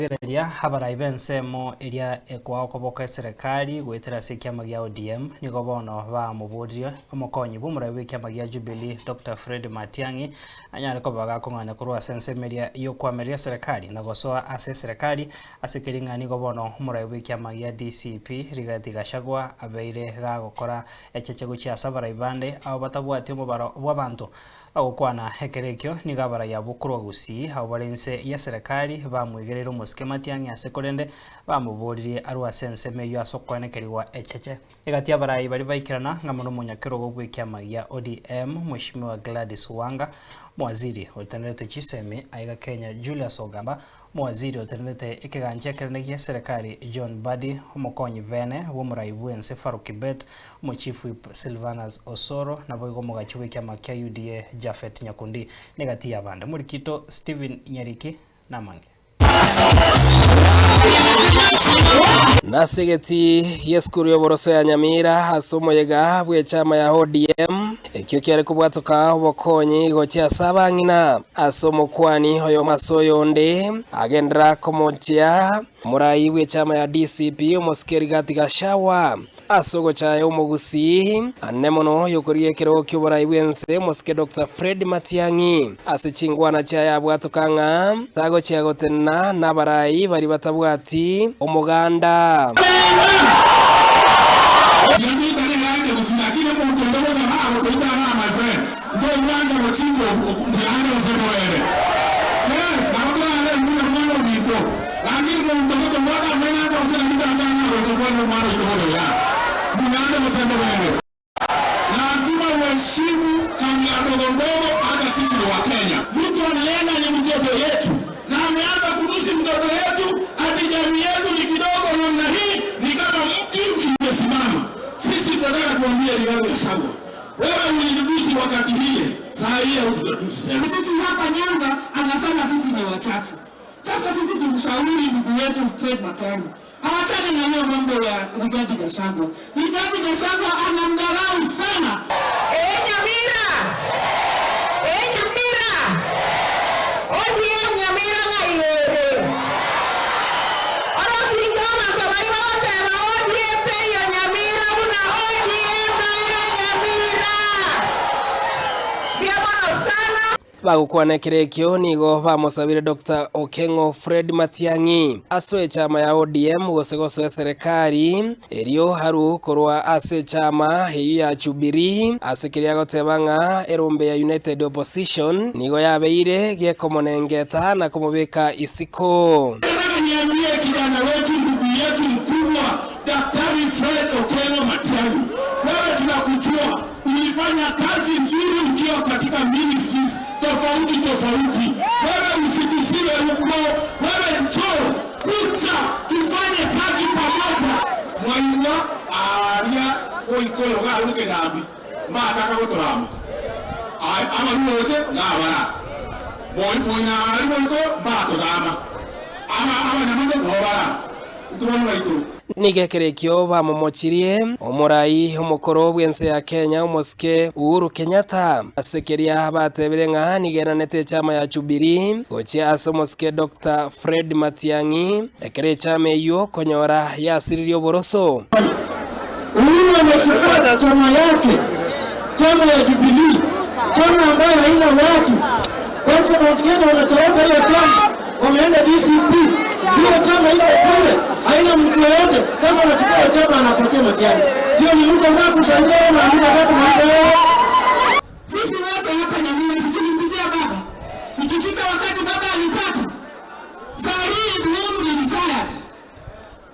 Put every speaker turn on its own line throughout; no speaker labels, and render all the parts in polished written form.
Rigereria, abarai b'ensemo eria ekoa okoboko eserekari goetera ase ekiama gia ODM nigo bono bamoboririe omokonyi bw'omorai bw'ekiama gia Jubilee Doctor Fred Matiang'i anyare koba gakong'anya korwa ase ensemo eria y'okoamereria eserekari na gosoa ase eserekari ase keria ng'a nigo bono omorai bw'ekiama gia DCP Rigathi Gachagua abeire gagokora echeche gochia ase abarai bande abo batabwati omobaro bw'abanto Bagokwana ekero ekio, nigo abarai abwo korwa Gusii, abwo bare inse y'eserekari, bamwegereire omosike Matiang'i ase korende bamoboririe arwe ase ensemo eyio ase okoenekerigwa echeche. Egati y'abarai baria baikerana ng'a mono omonyakerogo bw'ekiama gia ODM, Mweshimiwa Gladys Wanga, Omowaziri otenerete chisemi aiga Kenya Julius Ogamba, Omowaziri otenerete ekegancha ekenene gi'eserekari John Mbadi, omokonyi bene bw'omorai bw'ense Farouk Kibet, Omochief Whip Silvanus Osoro, naboigo omogachi bw'ekiama kia UDA Japhet Nyakundi negati y'abande. Omorikito Stephen Nyariki namange.
Nase egetii gi'esukuru y'oboroso ya Nyamira ase omoyega bw'echama ya ODM, ekio kiare kobwatoka obokonyi gochia ase abang'ina. Ase omokwani oyomo ase oyonde agenderera komochia omorai bw'echama ya DCP omosike Rigathi Gachagua. Ase ogochaya omogusii ane mono y'okorigia ekerogo ki'oborai bw'ense omosike Doctor Fred Matiang'i ase chingwana chiaye abwatoka ng'a tagochia gotenena nabarai baria batabwati omoganda.
Lazima uheshimu kabila ndogo ndogo, hata sisi ni Wakenya. Mtu anaenda ni mtoto yetu na ameanza kutusi mtoto yetu ati jamii yetu ni kidogo namna hii, ni kama mti imesimama. Sisi tunataka tuambie Rigathi Gachagua, wewe ulitutusi wakati ile, saa hii hautatusi tena.
Sisi hapa Nyanza anasema sisi ni wachache. Sasa sisi tumshauri ndugu yetu Fred Matiang'i awachane na hiyo mambo ya Rigathi Gachagua. Rigathi Gachagua anamdharau sana.
Ee Nyamira! Ee Nyamira! ODM Nyamira ng'ai ere? Orotinge abanto baria bagoteba ODM teiyo Nyamira buna ODM noere Nyamira. Mbuya mono sana.
Bagokwana ekero ekio nigo bamosabire Doctor Okeng'o Fred Matiang'i asoe echama ya ODM gose gosoa eserekari erio arue korwa ase echama eyio ya Jubilee ase keria agoteba ng'a erombe ya United Opposition nigo yabeire gekomonengeta na komobeka isiko.
Nataka niambie kijana wetu ndugu yetu mkubwa Daktari Fred Okengo Matiang'i, wewe tunakujua Ulifanya kazi nzuri ukiwa katika ministries tofauti tofauti. Wewe usitishiwe huko, wewe njoo kuja tufanye kazi pamoja. Mwaigwa aria goikoyo gare gokegambi mbachaka gotorama abaruoche nabara moina aria goiko mbatogama aba abanyamate nobara intwe baito.
Nigo ekero ekio bamomochirie omorai omokoro bw'ense ya Kenya omosike Uhuru Kenyatta ase keria batebire ng'a nigo enanete echama ya Jubilee gochia ase omosike Doctor Fred Matiang'i ekero echama eyio konyora yasiririe oboroso.
Uhuru amechukua chama yake, chama ya Jubilee, chama ambayo haina watu. Watu wa Mount Kenya wametoroka hiyo chama, wameenda DCP. Hiyo chama iko kule, haina mtu yoyote. Sasa anachukua hiyo chama anapatia Matiang'i. Hiyo ni mtu anataka kusaidia wewe na mtu anataka kumaliza wewe. Sisi wote hapa Nyamira si tulimpigia baba. Ikifika wakati baba alipata. Saa hii Uhuru ni retired.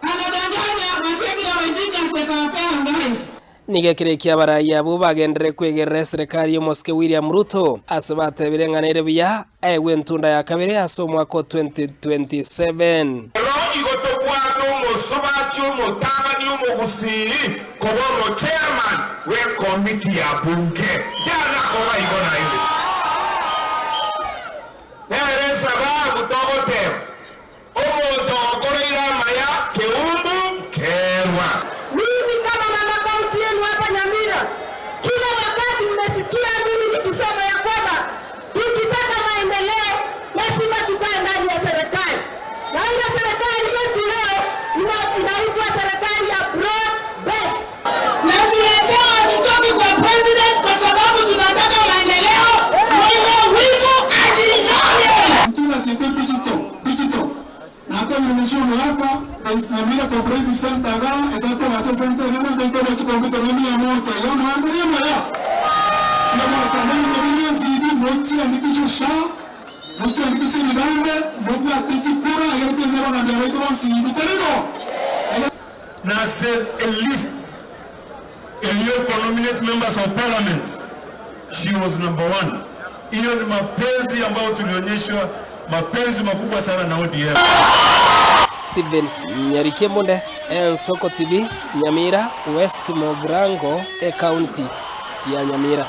Anadanganya Matiang'i na wengine ati atawapea urais.
Nigo ekero ekio abarai abwo bagenderere kwegerera eserekari y'omosike William Ruto ase batebire ng'a nere buya aegwe entunda ya kabere ase omwaka o 2027.
Ero igo tobwate omosubati omotang'ani omogusii koba omochairman bw'ekomiti ya bunge. Yana koba igo naende. Nere esababu togoteba Omonto ogokoreire amaya keumbu nkerwa.
Mimi kama mama kaunti yenu hapa Nyamira, kila wakati mmesikia mimi nikisema ya kwamba tukitaka maendeleo lazima tukae ndani ya serikali. Na hiyo Serikali yetu leo inaitwa serikali ya broad based.
Na tunasema hatutoki kwa president kwa sababu tunataka maendeleo. Mwenye wivu ajinyonge.
Mtula City Digital, Digital. Nategereje omwaka Nyamira Comprehensive Center ga esate bato center nene ndoito bachi computer na 100 yo mwandirie maya. Na mwasana ndio CB mochiandikishe SHA mochiandikishe vibande mobwate chikura egere tene bagambia baito bonsi bitariko.
Na ase a list iliyoko nominate members of parliament, she was number one. Hiyo ni mapenzi ambayo tulionyeshwa, mapenzi makubwa sana na ODM.
Stephen Nyarikie Munde, Ensoko TV, Nyamira, West Mogrango, ekaunti ya Nyamira.